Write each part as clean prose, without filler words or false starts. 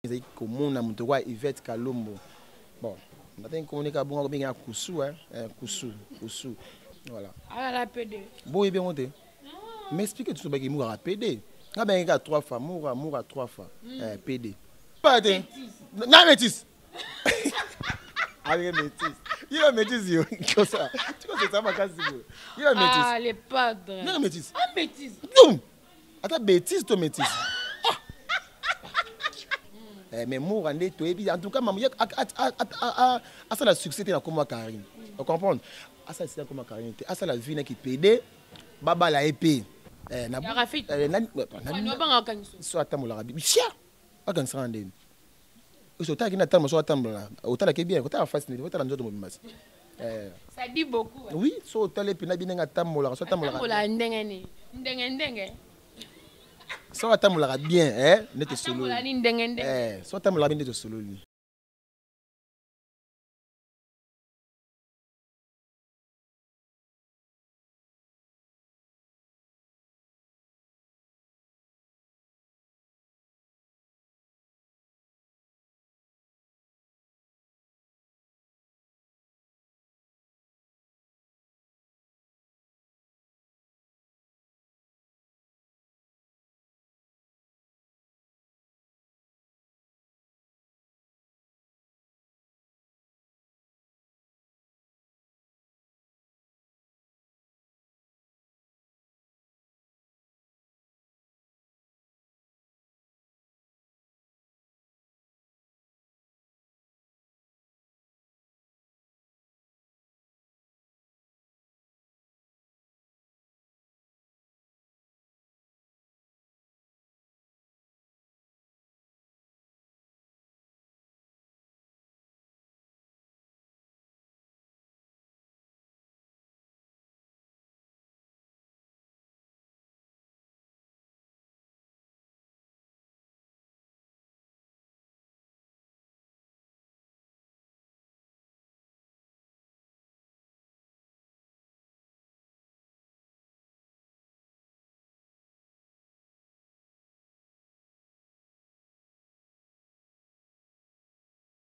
Ezali komona moto lokola Yvette Kalombo. Bon, natangi komona ye kaka bongo akobenga ya kusu, hein, eh, kusu, kusu. Voilà. Alala PD. Boyebi yango te? Mais explique tout baki mura PD. Nga bengi ka trois fois, mura, mura trois fois. Eh, PD. Pas te. Na métis. Avec métis. Il a métis yo. Kosa. Tu vois ça makasi boye. Il a métis. Ah, les padres. Na métis. Ah, métis. Boum. Ata bêtise to métise. Ah. Eh, mais Moura nde toyebi en tout cas mamu asala succès te na kombo ya Carine. O comprendre? Asala succès na kombo ya Carine te. Asala vie na ki PD babala ye pe. Eh, na Ya Rafik. eh, na na obanga kanisa. So atambolaka bi. Sia. Akanisa ndeni. Oso otala kina tambola so atambola. Otala ke bien, otala face ne, otala nzoto mobimba. Eh. Ça dit beaucoup. Hein. Oui, so otala pina bi ndenge atambolaka, so atambolaka. Atambola ndenge ni. Ndenge ndenge. So atambolaka bien, eh, nete sololi. Atambola ni ndenge ndenge. Eh, so atambolaka bien nete sololi.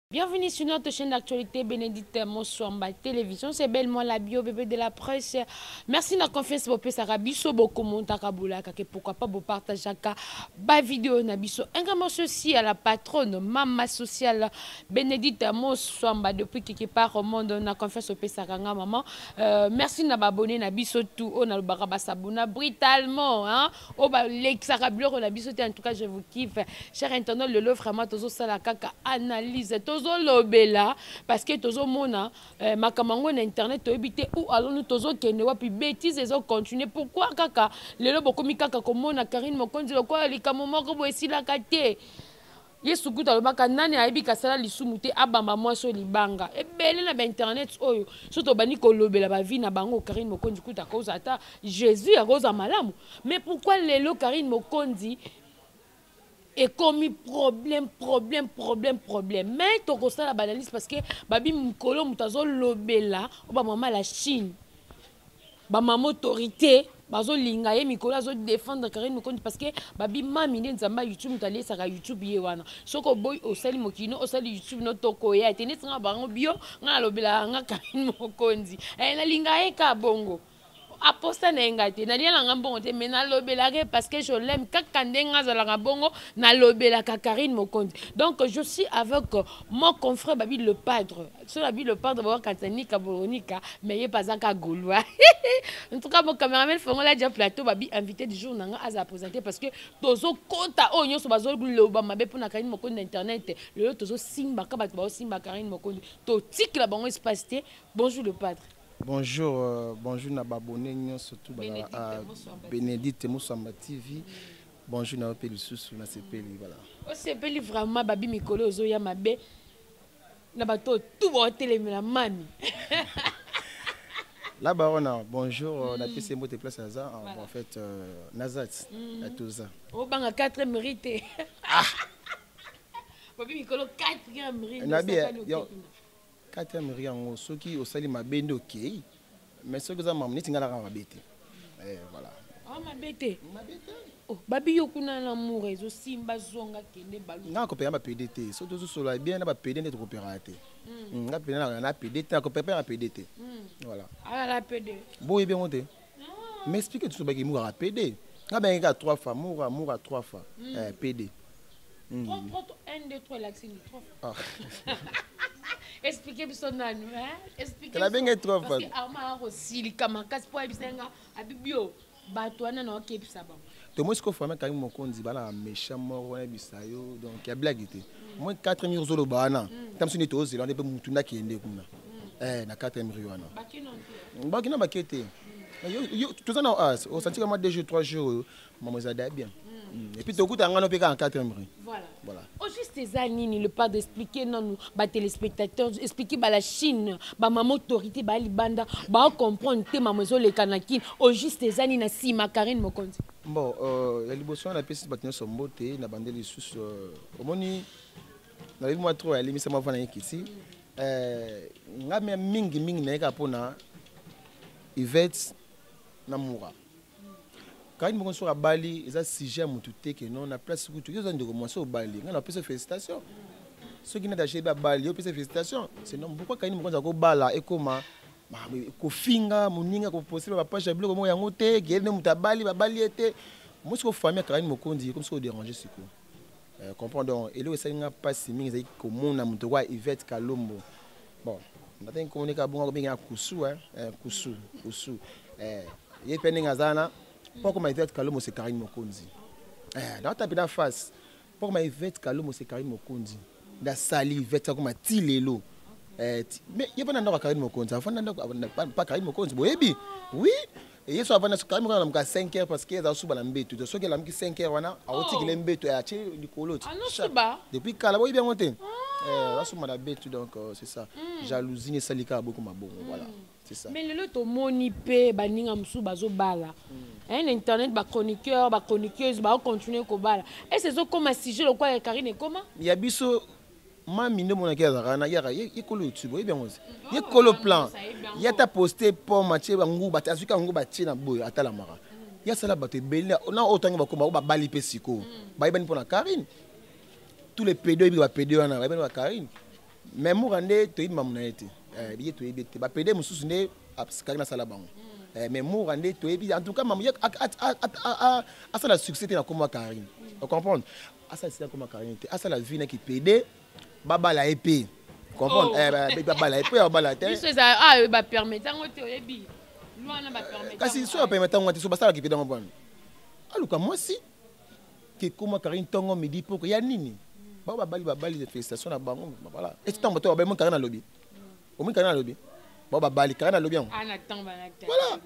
Bienvenue sur notre chaîne d'actualité Bénédicte Moswamba Télévision. C'est bellement la bio bébé de la presse. Merci de la confiance pour biso beaucoup montaka bolaka que pourquoi pas vous partager ba vidéo na biso. Un grand merci aussi à la patronne Mama Sociale Bénédicte Moswamba depuis quelque part au monde na confiance au pesakanga maman. Merci na abonné na biso tout on a le baraba sabona brutalement hein. O ba lexaka biloko na biso te, en tout cas je vous kiffe. Cher internaute, le vraiment tozo sala kaka analyse tozo lobela parce que tozo mona makambo na internet toyebi te où allons-nous tozo kende wapi bêtise ezo continuer. Pourquoi kaka lelo bokomi kaka komona Carine Mokonzi lokola likambo moko boye esilaka te. Yesu kuta alobaka nani ayebi kasala lisumu te abamba mwasi oyo libanga. Ebele na ba internet oyo so tobandi kolobela ba vie na bango Carine Mokonzi kuta akoza ata Jésus akoza malamu. Mais pourquoi lelo Carine Mokonzi ekomi problème, problème, problème, problème. Mais tokosala ba analyse parce que babi mukolo mutu azolobela oba mama la Chine. Ba mama autorité bazolinga ye mikolo azo défendre Carine Mokonzi parce que babi mami nde nzamba YouTube mutu alesaka YouTube ye wana. Soko boy osali mokino osali YouTube no tokoya te neti nga bango bio nga alobela nga Carine Mokonzi. Eh nalinga ye ka bongo. Aposta na yenga te nalia na nga mbongo te mais nalobelaka parce que je l'aime kaka ndenge azalaka bongo nalobelaka Carine Mokonzi. Donc je suis avec mon confrère Babi le Padre. So Babi le Padre ba kansanika bolonika mais ye pazaka gaulois. En tout cas mon cameraman fongola dia plateau Babi invité du jour nanga aza présenter parce que tozo kota o nyoso bazo loba mabe pona Carine Mokonzi na internet. Le tozo simba ka bato ba simba Carine Mokonzi. To tikla bango espace te. Bonjour le Padre. Bonjour bonjour na babone nyonso tout ba, Bénédicte Moswamba. Bénédicte Moswamba TV. Bonjour na opeli susu na sepeli voilà. O sepeli vraiment babi mikolo ozo ya mabe na bato tout ba telemela mami. La baronne, bonjour, na pesi mbote place aza, en fait Nazat, na toza. O banga 4e rite. Ah. Babi mikolo 4e rite. Na bien, yo 4e rite yango soki osali mabe nde okei. Mais soki oza mamu neti nga naka mabe te. Eh, voilà. Ah, mabe te. Mabe te. Oh, babi yo kuna na amour ezosimba, zonga, kende balu. Nga nakopera bapd te. Soki tozosola bien na bapd nde tokoperaka te. Nga pena na pd te, nakopera na pd te. Voilà. Ala pd. Boyebi yango te, mais explique biso baki muraka pd. Nga bengaki kaka trois fois mura, mura trois fois. Pd. 3 3 1 2 3, elakisi ni 3 fois. Explique biso nanu, hein? Explique. Nabenge trois fois. Parce que Arma akosilika makasi mpo ayebisa nga abibi yo bato wana na okebisa bango. Tomoi sikoyo famille Karine Mokonzi bana méchant moko wana, ebisa yo. Donc ya blague te, moi 4 mur ozoloba wana, ta mosu nde tozela nde mpe mutu ndakende kuna na 4 mur wana. Bakina bake te. Toza na osantika mwa 2 jours, 3 jours oyo mamo ezala bien. Et puis tokuta ngano mpe kaka 4 rue. Voilà. Voilà. Au juste eza nini, le pas d'expliquer nanu batelespectateur, expliquer bala Chine, bamama autorité balibanda bacomprendre te mamo ezoleka na Kine. Au juste eza nini na nsima Karine Mokonzi? Bon, ya liboso wana, napesi bato nyonso mbote na bande lisusu. Omoni, nalobi mwa trop, alimisa mwa vana ekiti nga mingi mingi nayeka mpona Ivete na Mura. Karine moko soki abali, eza sujet ya motu te ke non na place kutu. Yo oza ndeko mwasi, obali, ngai napesa félicitation. Soki nati achebi abali, yo opesa félicitation, c'est non. Pourquoi Karine Mokonzi akobala, ekoma kofinga moninga, koposte bapage ya biloko moko yango te keyeli nde moto abali, babali ye te? Moi sikoyo famille ya Karine Mokonzi ekomi soki odérange sikoyo, comprendre. Donc eloko esali nga mpasi mingi ezali komona moto kwa Ivete Kalombo. Bon, natangi komoni kaka bongo, akobengi ya kusu, kusu kusu. Ye mpe ndenge aza wana, mpo akoma Ivete Kalombo, c'est Karine Mokonzi. Naota mpe face mpo akoma Ivete Kalombo, c'est Karine Mokonzi nde asali Ivete akoma ti lelo. Mais ye mpe na ndako ya Karine Mokonzi afanda, ndako pa Karine Mokonzi boyebi. Oui, ye so avanda, Karine Mokonzi alamuka 5 heures parce que aza suba na mbeto. Soki alamuki 5 heures wana, aotikile mbeto, atie likolo. Depuis kala boyebi yango te, asumba na betu. Donc c'est ça, jalousie esali kaka bokoma bongo. Voilà, c'est ça. Mais lelo tomoni mpe baninga mosusu bazobala na internet, bachroniqueur, bachroniqueuse baocontinue kobala. Ese ezokoma sujet lokola ya Karine ekoma? Ya biso mami nde omonaki azalaka na yaka ye kolo YouTube, oyebi yango, ye kolo plan. Ye ata poste pome, atie bangu, azwiki yango, batie na boye, atalamaka. Ye asala bato ebele na oyo ntango bakoma oyo babali mpe sikoyo bayebani mpo na Karine. Tous les pédés, oyebi bapédés wana bayebani ba Karine. Mais Mura nde toyebi mamu na ye te. Ye toyebi te. Bapédés mosusu nde Karine asala bango, mais Mura nde toyebi. En tout cas, mamu asala succès te na kombo ya Karine, ocomprendre. Asala succès na kombo ya Karine te, asala vie naki pédé, babala ye mpe, comprendre, babala ye mpe, babala te. Biso eza bapermettre yango te, oyebi wana bapermettre. Kasi so bapermettre yango te, so basalaki mpe dango bwana aluka mwasi ke koma Karine ntongo midi poko ya nini. Bao babali, babali, félicitation na bango. Voilà. Eti ntango bato babali, mo Karine alobi, omoni Karine alobi bao babali, Karine alobi yango. Voilà,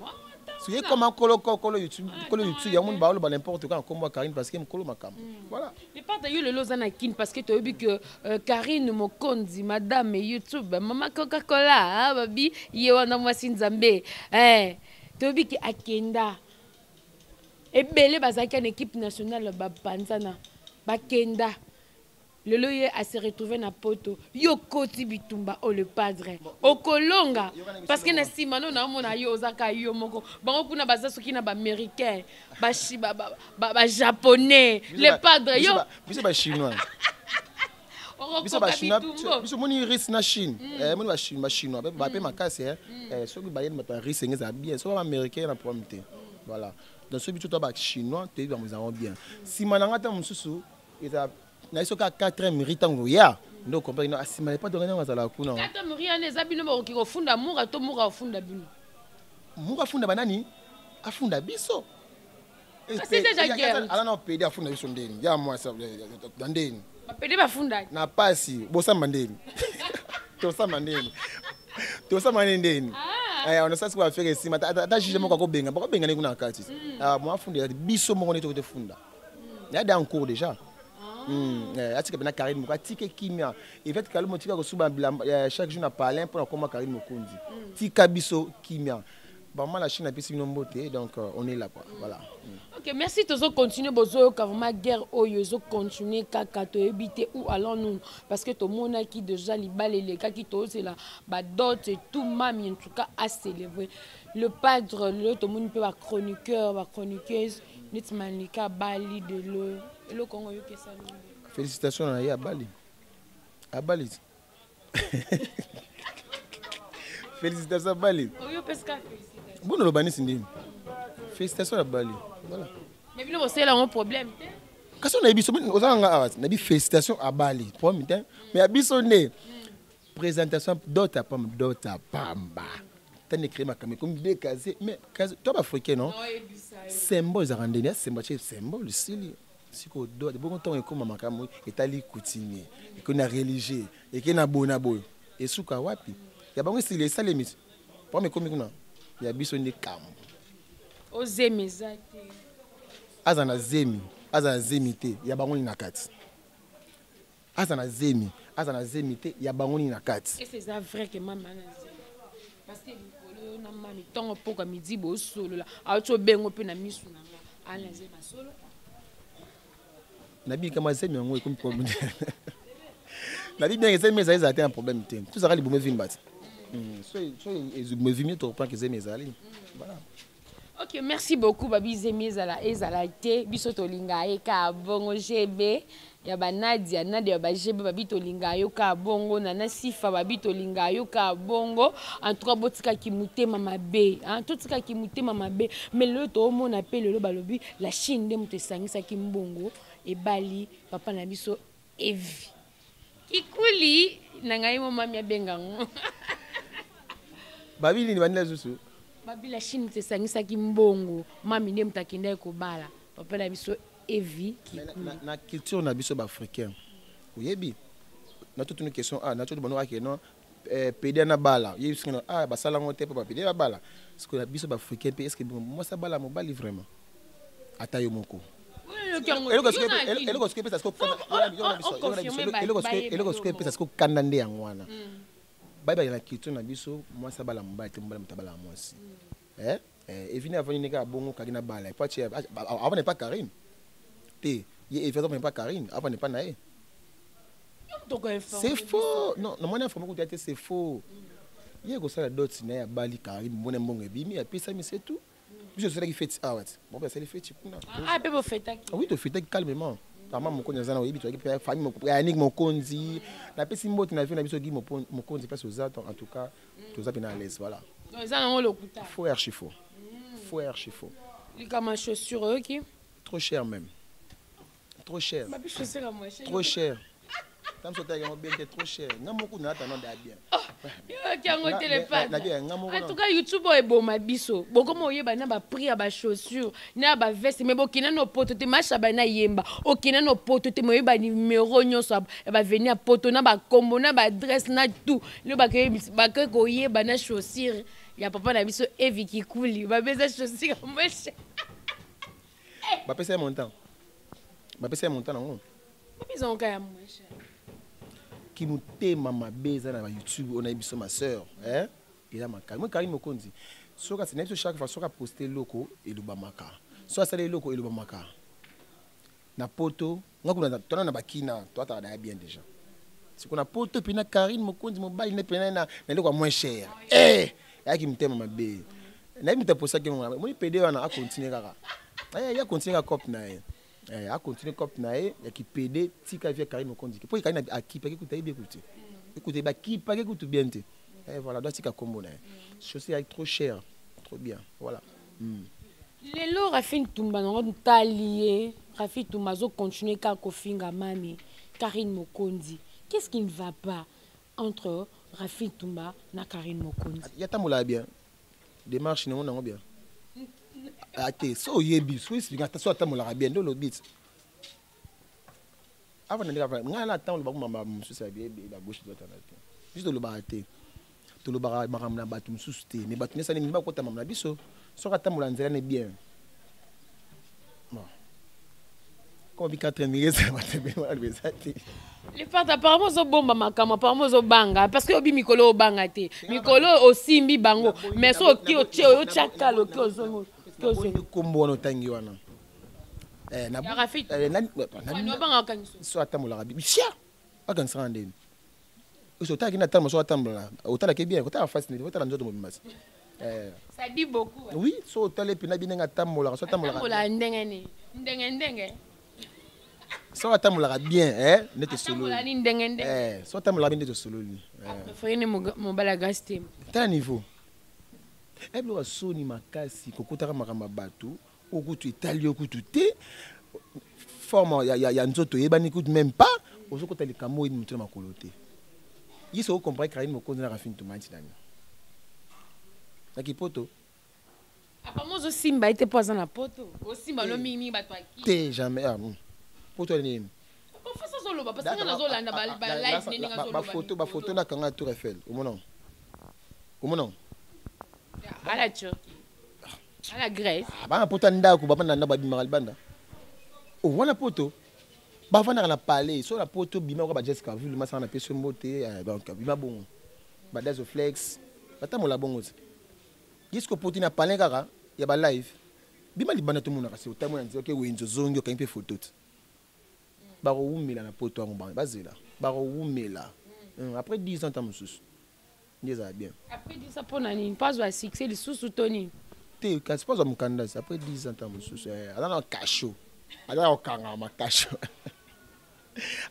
so ye koma kolo kolo YouTube, kolo YouTube yango baoloba n'importe quoi na kombo ya Karine parce que mokolo makambo. Voilà. Mais pata yo lelo oza na Kine parce que toyebi que Karine Mokonzi, madame YouTube, mama Coca Cola, babi ye wana mwasi Nzambe, toyebi ke akenda ebele, bazalaki na équipe nationale, bapanzana, bakenda. Lelo ye ase retrouve na Poto. Yo koti bitumba o le padre, okolonga parce que na nsima no naomona yo ozaka yo moko. Bango kuna baza soki na baaméricain, bajaponais. Le padre, yo Biso bachinois, biso bachinois, biso moni Russe na Chine, moni bachinois bape makasi. Soki bayeli bato ya Russe enge ezala bien, soki baaméricain na problème te. Voilà. Donc soki biso to bachinois, toyebi bango ezalako bien. Nsima na nga ntango mosusu eza naye soki a 4 rue, ntango ya nde okomprendre asima lepa tonga ntango azalaka kuna. 4 rue wana eza bino bakoki kofunda Mura to Mura ofunda bino? Mura afunda banani? Afunda biso. Kasi déjà guerre. Ala na pédé afunda biso ndeni ya mwasi na ndeni? Bapédés bafunda. Na pasi bosamba ndeni, tosamba ndeni, tosamba nde ndeni. Ona sasi ko affaire esima ata juge moko akobenga, bakobenga ndenge kuna na kati. Mo afunda biso moko nde tokote funda ya da en cours déjà. Atika mpena Karine moko, atike kimia. Ivete Kalombo, tika kosuba chaque jour na palin mpona koma Karine Mokonzi. Tika biso kimia. Bama la Chine apesi bino mbote. Donc on est là quoi, voilà. Ok, merci. Tozo continuer, bozoyoka vraiment guerre oyo ezocontinue kaka, toyebi te où allons nous parce que tomonaki déjà libala elekaki, tozela badot et tout. Mami en tout cas a célébré le padre. Lelo tomoni mpe bachroniqueur, bachroniqueuse. Neti Malika abali lelo, eloko yango oyoki esali nini? Félicitation na ye, abali, abali, félicitation, abali. Oyo opesika félicitation. Bono loba nisi ndini, félicitation, abali, voilà. Mais bino bosala yango problème te. Kasi oyo nayebi so ozala nga awa, nayebi félicitation, abali, problème te. Mais ya biso nde présentation, dot ya pamba, dot ya pamba. Tani écrit makambo ekomi de case, mais case to baafricain non, symbole ezalaka ndeni ya symbole, atie symbole, esili. Sikoyo dot bongo, ntango ekóma makambo etali coutumier, ekomi na religieux, ekei na boye na boye, esuka wapi? Ya bango esili, esalemi, problème ekomi kuna. Ya biso nde kambo. Ozemi eza te. Aza na zemi, aza na zemi te, ya bango nini na kati? Aza na zemi, aza na zemi te, ya bango nini na kati? Est-ce eza vrai que mama na zemi? Parce que mikolo na mami, ntongo mpoka midi bosolola, auti obengo mpe na misu na nga, ana zemi asolo. Nabi kama zemi yango ekomi problème. Nabi bien, zemi ezali, ezala te na problème te. Tozalaka libumu evimba te. So libumu evimbi, tocomprend que zemi ezali, voilà. Ok, merci beaucoup. Babi zemi ezala, ezala te, biso tolinga ye ka bongo. GB ya banadia, Nadia ya baGB, babi tolinga yo ka bongo. Nana Sifa, babi tolinga yo ka bongo. En tout cas, botikaki motema mabe, hein? Totikaki motema mabe. Mais lelo toomona mpe lelo balobi la Chine nde moto esangisaki mbongo, ebali papa na biso Evi Kikuli na ngai mo mami abengango. Babi nini bandela susu? Babi la Chine moto esangisaki mbongo, mami nde moto akendaki kobala papa na biso Evi Kikuli. Na culture na biso baafricain, oyebi, natotuni question a natoti bano ake non, pédé na bala yebi soki ah basala yango te mpo bapédé babala. Sikoyo na biso baafricain mpe, est ce que mwasi abala mobali vraiment? Ata yo moko, eloko soki epesa siko kanda nde yango wana. Bayebaka na culture na biso, mwasi abala mobali te, mobali moto abala mwasi. Evini avandi ndenge abongo kaki na bala po atie avanda epa Karine te. Ye Evi azovanda epa Karine, avanda epa na ye, c'est faux. Non, namoni informe kutu ya te, c'est faux. Ye kosala dot na ye, abali Karine, mbona mbongo ebimi, apesami, c'est tout. Biso tosalaki feti awa ti bon, asali feti kuna. Ah, mpe bofetaki? Oui, tofetaki calmement. Mama Mokonzi aza na, oyebi, tozalaki mpe famille Yanik Mokonzi. Napesi mbote na vie na biso Gi Mokonzi, place oza. En tout cas, toza mpena à l'aise, voilà. Eza nango lokuta? Faux, archi faux, faux, archi faux. Likama chaussure oyoki? Trop cher même, trop cher. Babi chaussure ya moins cher. Trop cher, ntango so otaki yango bien te, trop cher. Nga moko nalata no da bien. Yoki yango te, le padre. En tout cas, YouTube oyo eboma biso. Bokoma oyeba na baprix ya bachaussure na ya baveste, mais bokenda na poto te. Mashaba na yemba, okenda na poto te, mais oyeba numero nyonso ya baveni ya poto, na bakombo, na baadresse, na tout. Lelo bakoki koyeba na chaussure ya papa na biso Evi Kikuli, bapesa chaussure ya moins cher. Bapesa ye montant, bapesa ye montant nango. Bapesa ya moins cher. Ki motema mabe eza na bayoutube oyo. Nayebi biso, ma sœur, eza makasi. Moi, Karine Mokonzi, soki asi nayebi biso, chaque fois soki aposte eloko elobamaka, so asali eloko elobamaka na poto. Nga kuna tona na bakina, toataka daya bien déjà. Siko na poto mpena Karine Mokonzi, mobali nde mpena na eloko ya moins cher, eyaki motema mabe. Nayebi moto apostaki yango. Moni pédé wana acontinue kaka, ye acontinue kaka cope na ye, acontinue cope na ye ya kipédé. Tika vie Karine Mokonzi, po Karine akipaki kutu, ayebi ekuti ekuti, bakipaki kutu bien te. Voilà, doit tika kombo na ye. Chaussure yaki trop cher, trop bien, voilà. Lelo Rafi Ntumba nango ntali ye, Rafi Ntumba azocontinue kaka kofinga mami Karine Mokonzi. Qu'est-ce qui ne va pas entre Rafi Ntumba na Karine Mokonzi? Ya tambolaka bien, démarche nango nango bien ate. So oyebi, so explique ata so atambolaka bien nde olobi ti awa na ndenge ngai na ntango olobaka mama mosusu ya bagauche droite wana te. Biso tolobaka te, tolobaka makambo na bato mosusu te, mais bato nyonso nini bakota makambo na biso. Soki atambola nzela ne bien, bon, comme bi 4 minutes ezala bato ebele wana eza te. Le padre, apparemment ozobomba makambo, apparemment ozobanga, parce que obi mikolo obanga te, mikolo osimbi bango, mais so oki otie otya kala, oki ozongo. Kombo wana otangi wana. So atambolaka bisia, akanisaka ndeni oso otalaki na ntango so atambola, otalaki bien, kotala face neti otala nzoto mobimba. Eh. Ça dit beaucoup. Oui, so otali mpena bi ndenge atambolaka, so atambolaka ndenge nini? Ndenge ndenge. So atambolaka bien, eh, nde tosololi. Atambola nini ndenge ndenge? Eh, so atambolaka bien nde tosololi. Eh. Préféré ne mobali ya Grâce te. Tala niveau. Eh, biloko ya soni makasi, kokotaka makambo ya bato oyo kutu etali yo kutu te, forme ya nzoto eyebani kutu même pas, ozokota likambo oyebi motu na makolo te. Ye soki okomprendre Karine Mokonzi na Rafine Tumani nani na kipoto. Apparemment ozosimba ye te mpo aza na poto. Osimba no mingi bato aki. Te, jamais. Ah, poto nini? Parfois azoloba parce que nga nazolanda ba live ndenge azoloba. Bafoto, bafoto nakanga Tour Eiffel, omona, omona. Ala Turquie. Ala Grèce. Ah, bana poto ya ndako, bavanda na ndako, babimaka libanda. O wana poto bavandaka na palais. So na poto bima kwa ba Jessica Vulu masanga na pesi mbote, eh, donc bima bongo badazo flex batambola bongo te. Ye siko poto na palais kaka ya ba live, bima libanda tomonaka se otambola na nzela, oke wenze, ozongi, okangi mpe foto te. Bakowumela na poto yango, bango bazela, bakowumela. Après 10 ans ta mosusu nde ezala bien. Après 10 ans mpona nini? Mpo azwa succès lisusu to nini? Te, kasi mpo azwa mokanda. Après 10 ans ta mosusu, eh, aza na kasho, aza na kokangama kasho,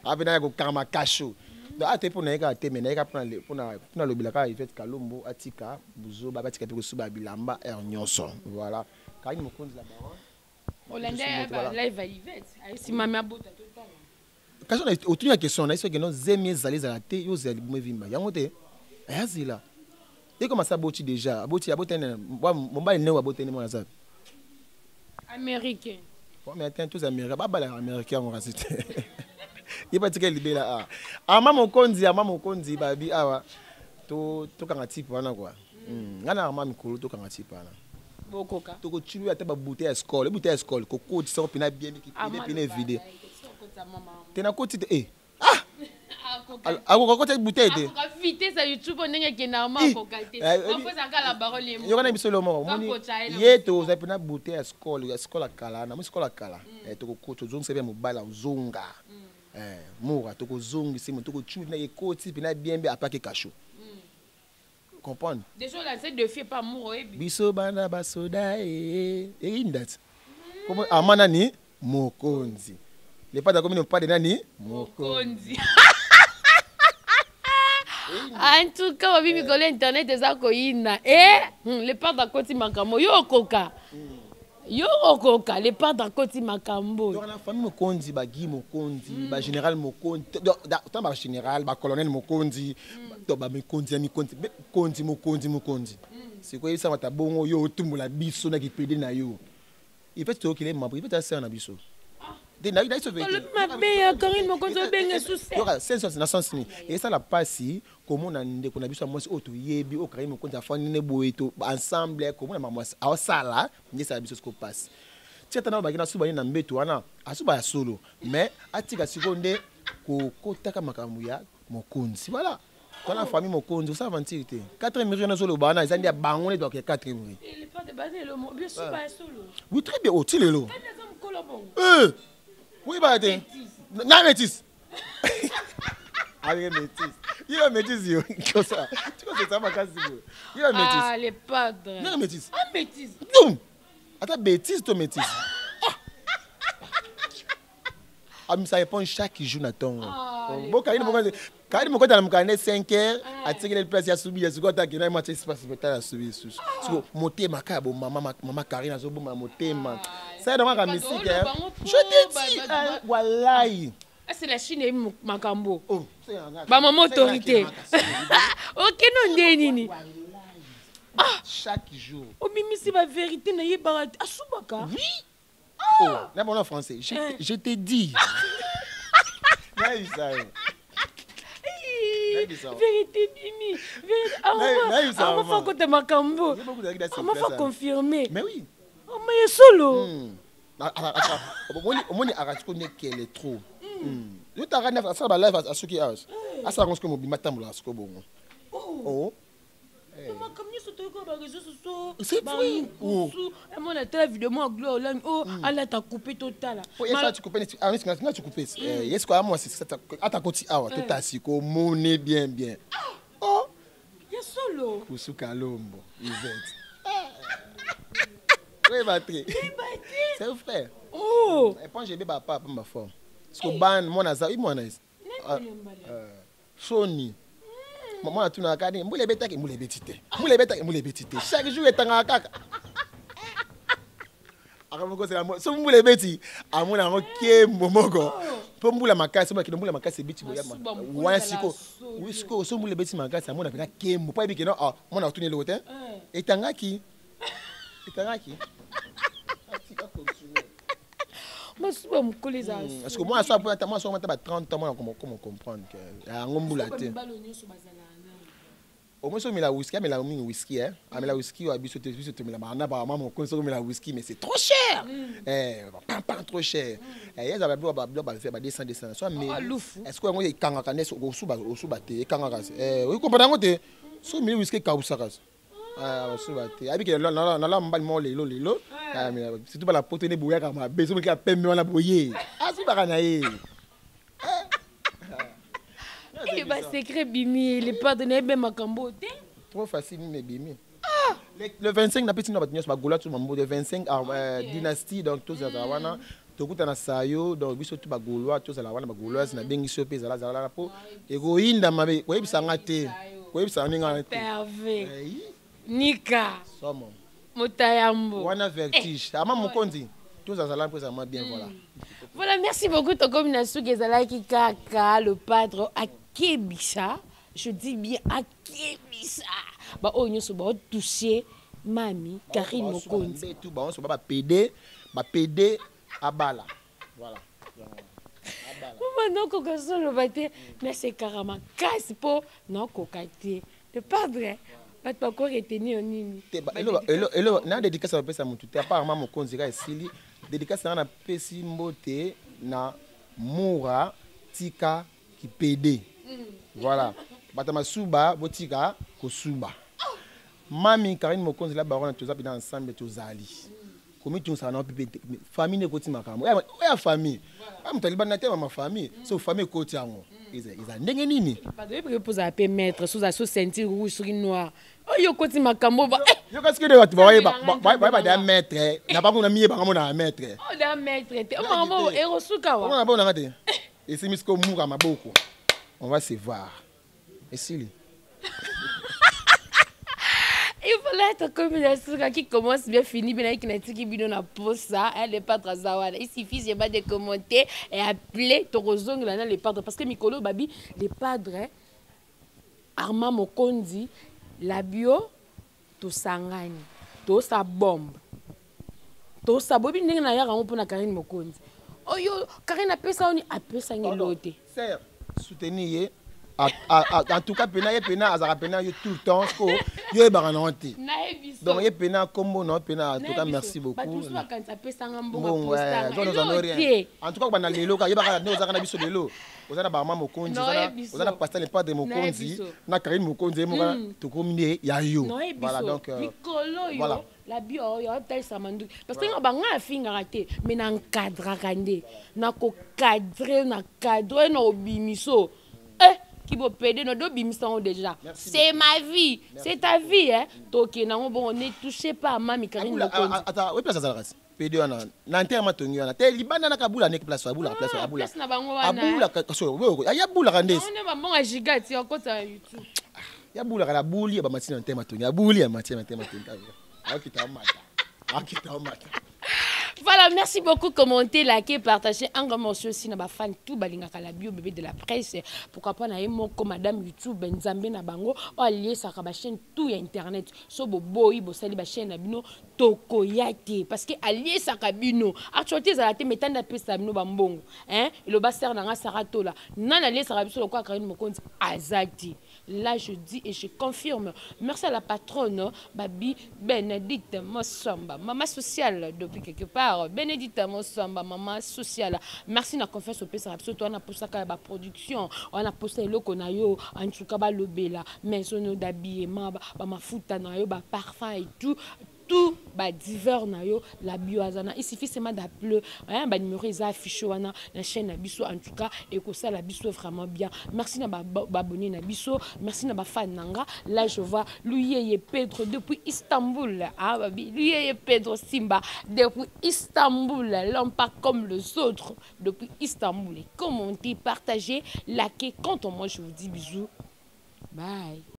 ape na ya kokangama kasho. Donc ate mpo na ye kaka te, mais na ye kaka mpona alobela kaka Ivete Kalombo atika buzoba, batika mpe kosuba bilamba heure nyonso. Voilà, Karine Mokonzi la baronne. Olanda ba live ya Ivete, ayesimami abota totala. Kasi otuni ya question na ye, soki no zemi ezali, ezala te, yo ozela libumu evimba yango te, ayazela ye comme asa aboti déjà, aboti, abotani mobali ndenge abotani mwana aza Américain. Bon, mais attends, tous américain, babala américain yango kasi te, ye batika libela. A ama mokonzi, ama mokonzi babi awa tokanga type wana kua. Ngai na ama mikolo tokanga type wana. Bokoka. Tokotulu ata babouteille ya Skol, ebouteille ya Skol kokotisa mpena bien, pine pine vide te, nakoti te, eh. Ah, akoka kota bouteille te. Akoka vitesse ya YouTube ndenge ekendaka ma akoka te. Bafosaka la parole ye. Yoka na biso lo moko, omoni ye tozali mpena bouteille ya Skol, ya Skol ya kala, na moi Skol ya kala. Tokokota, ozongisa mpe mobali azonga mura, tokozongisa mo, tokotuli na ekoti mpena bien mpe apaki kasho, comprendre. Déjà olance défi pa amour oyebi. Biso bana basoda e eyinda ti komo ama nani mokonzi lepade akomi mopade nani mokonzi. En tout cas, babi mikolo internet eza koyina e le padre akoti makambo. Yo okoka, yo okoka, le padre akoti makambo. Donc na famille mokonzi, bagi mokonzi, bagénéral mokonzi, tant bagénéral, bacolonel mokonzi, to bamikonzi ya mikonzi, konzi mokonzi mokonzi. Sikoyo yebisa mata bongo yo otumbola biso na kipede na yo. Ife toyokele mambo, ife tasala na biso te na biso. Olobi mabe ya Karine Mokonzi, obenge suse. Yoka sense na sens nini esala mpasi komona ndeko na biso ya mwasi oyo toyebi, oyo Karine Mokonzi afandi ne boye to ensemble, komona makambo aosala nde esala biso siko mpasi. Tia ata na baki na suba ye na mbeto wana, asuba ya solo, mais atika sikoyo nde kokotaka makambo ya mokonzi. Voilà, twana famille mokonzi, osala aventure te. 4 millions nazoloba wana eza nde ya bango nde ya 4 millions. Le padre baza elomo bien suba ya solo. Oui, très bien, oti lelo. Kani aza mokolo bongo. Oyebaka te na métis avec métis, ye ba métis, yo kosa tikosesa makasi boye, ye ba métis. Ah, le padre. Ndenge métis. Ah, métis. Dum ata bêtise to métis amisa répondre chaque jour na ntongo. Ah, bo Karine Mokonzi, Karine Mokonzi alamukaka nde 5 heures, atikeli place ya subi ya sikoyo, ata akenda mwa espace petala asubi lisusu. Siko motema kaka bo mama, mama Karine azoboma motema sa yango kaka misike. Je te dis, wallahi. Ah, c'est la Chine eyebi makambo. Oh, bamama autorité okende nde nini? Chaque jour. Obimisi bavérité nayebaka te, asubaka. Oui. Oh, là, bon, en français. Je t'ai dit. Nayebisa yo. Nayebisa yo. Vérité bimi. Nayebisa yo, Amafa maman. kota makambo. Ye beaucoup ezalaki na Amafa surprise, confirmé. Mais oui. Ama ye solo. Omoni akati ko ndekele trop. Yo taka nde asala balive, asuki awa, asala yango sikoyo mobima, atambola sikoyo bongo. Oh. Makambo nyonso toyoka baréseau sociaux. C'est vrai. Oh. Amona tala video mwa Gloire Olangi o alata coupe, totala. Po ye sala ti coupe neti ah, neti nga ti coupe. Ye sikoyo amwasi ata koti awa, totala sikoyo, omoni bien bien. Oh. Ya solo. Pusu Kalombo, Yvette. Oyeba te. C'est un frère. Oh. Éponge ebeba pa pamba fort. Parce que ban mwana aza, mwana eza. Soni. Mwana atunaka kaka ndenge mbula ebetaki, mbula ebeti te. Mbula ebetaki, mbula ebeti te. Chaque jour etangaka kaka. Akamokosela so mbula ebeti, amona yango kembo moko. Mpo mbula makasi, mbula mbula makasi ebeti boya wana siko. Siko so mbula ebeti makasi amona mpenza kembo. Mpo ayebi ke no, ah, mwana atuni eloko te. Etangaki. Etangaki. Atika continuer. Masuba mokolo ezala. Parce que moi, so ata moi so ata ba 30 ans, moi comment comprendre que yango mbula te. Au moins omela whisky, amela mingi whisky, hein. Amela whisky oyo biso te, biso tomela bana ba mama mokonzi, soki omela whisky, mais c'est trop cher. Eh, pam pam, trop cher. Eh, eza ba biloko ba biloko ba ba 200 200 so ameli. Lufu. Est-ce que yango ekangaka nde osuba osuba te, ekangaka? Eh, oyi comprendre yango te. So omeli whisky, ekawusaka. Ah, osuba te. Ayebi ke nala mobali moko lelo lelo, surtout bala poto nde boyaka mabe, soki kaka pembe wana boye, asubaka na ye. Basecret bimi, le padre nayebi makambo te. Trop facile mime ebimi. Le 25, napesi na bato nyonso bagola tu mambo le 25, dynastie. Donc tozala wana, tokutana sayo. Donc biso tu bagaulois tozala wana, bagauloise nabengi so mpe ezala zala wana mpo ekoyinda mabe. Koyebisanga te, koyebisanga ndenge wana te. Perve nika. Somo. Motayambo. Wana vertige ama mokonzi, tozazala mpo ezala mwa bien, voilà. Voilà, merci beaucoup. Tokomi na suki, ezalaki kaka le padre akebisa, je dis bien akebisa baoyo nyonso baotouche mami Karine Mokonzi. Mbetu baonso ba bapede bapede abala, voilà. Mama, nakoka soloba te, nasekaka makasi mpo nakoka te. Le padre, bato bakoretenir nini? Te, na dédicace bapesa motu te, apparemment mokonzi kaka esili. Dédicace nanga, napesi mbote na Mura, tika kipede, voilà. Bato ya masuba botika kosuba. Mami Karine Mokonzi la baronne, toza mpena ensemble, tozali komitungisaka na mpe famille nde ekoti makambo oyo ya famille. Oyo moto alibanda te, mama famille, so famille ekoti yango eza ndenge nini? Pardon, oyebiki mpo ozala mpe maître, so ozala so ceinture rouge, soki noir oyo okoti makambo ba Yoka, soki nde bato bayeba da maître na bango, na miyebanga mo na maître. Oda maître te, makambo ekosuka wa. Omona bonanga te, esimi siko muka maboko, on va se voir, esili. Il fallait être comme la suka qui commence bien fini bien avec natiki bino na posa. Le padre aza wana, il suffit seulement de commenter et appeler. Tokozongela na le padre parce que mikolo babi le padre Armand Mokonzi la bio, tosangani, tosa bombe, tosa boyebi ndenge nayaka yango mpona Karine Mokonzi. Oyo Karine apesa oni, apesangi elo te. Sœur, soutenir ye en tout cas pena ye, pena azalaka pena yo tout le temps, ko yo oyebaka nango te. Nayebi so. Donc ye pena kombo na yo pena, en tout cas merci beaucoup. Bato mosusu bakanisa apesanga mbongo. Mbongo apostanga rien. En tout cas kobanda lelo kaka yebaka nde ozalaka na biso lelo, oza na barma Mokonzi, oza na pasteur le padre Mokonzi na Karine Mokonzi, ye moko tokomi nde ya yo. Voilà, donc mikolo oyo la bio oyo atalisa manduki parce que nga banga afingaka te, mais na encadraka nde, nakocadre na cadre na obimiso eh kibopede no dobimisa yango déjà. C'est ma vie, c'est ta vie, hein. Tokende yango bongo, ne touchez pas à mami Karine Mokonzi. Ata oyi place azalaka si pede wana na ntere matongi wana te, libanda naka abula ndeke place, abulaka place, abula. Place na bango wana. Abulaka so ayabulaka nde. Nde bambongo ya giga ti okota ya YouTube. Yabulaka na buli ya bamati na ntere matongi, abuli ya mati na ntere matongi, akita mata, akita mata. Voilà, merci beaucoup. Commentez, likez, partagez. Un grand merci aussi na ba fan tout balingaka la bio bébé de la presse. Pourquoi pas na moko madame YouTube Nzambe na bango o allié sa ba chaîne tout ya internet. So bo boyi bo sali ba chaîne na bino tokoya te parce que allié sa bino. Actualité za la te metanda pesa bino ba mbongo. Hein? Le ba ser na nga Saratola. Nana allié sa biso lokwa Karine Mokonzi azati. Là, je dis et je confirme. Merci à la patronne, Babi Bénédicte Mossamba, maman sociale depuis quelque part. Bénédicte Mossamba, maman sociale. Merci na confiance au PSA. Toi, on a poussé la production, on a poussé le na yo, en tout cas, ba lobela, maison d'habillement, ba mafuta na yo, ba parfum et tout. Tout ba divers na yo, la bio azana. Il suffit seulement d'appeler, hein, ba numéro eza affiché wana na chaîne na biso. En tout cas, ekosala biso vraiment bien. Merci na ba abonné na biso, merci na ba fan nanga. Là je vois Luyeye Pedro depuis Istanbul, ah babi Luyeye Pedro Simba depuis Istanbul, l'homme pas comme les autres depuis Istanbul. Et commentez, partagez, likez. Quant à moi, je vous dis bisous. Bye.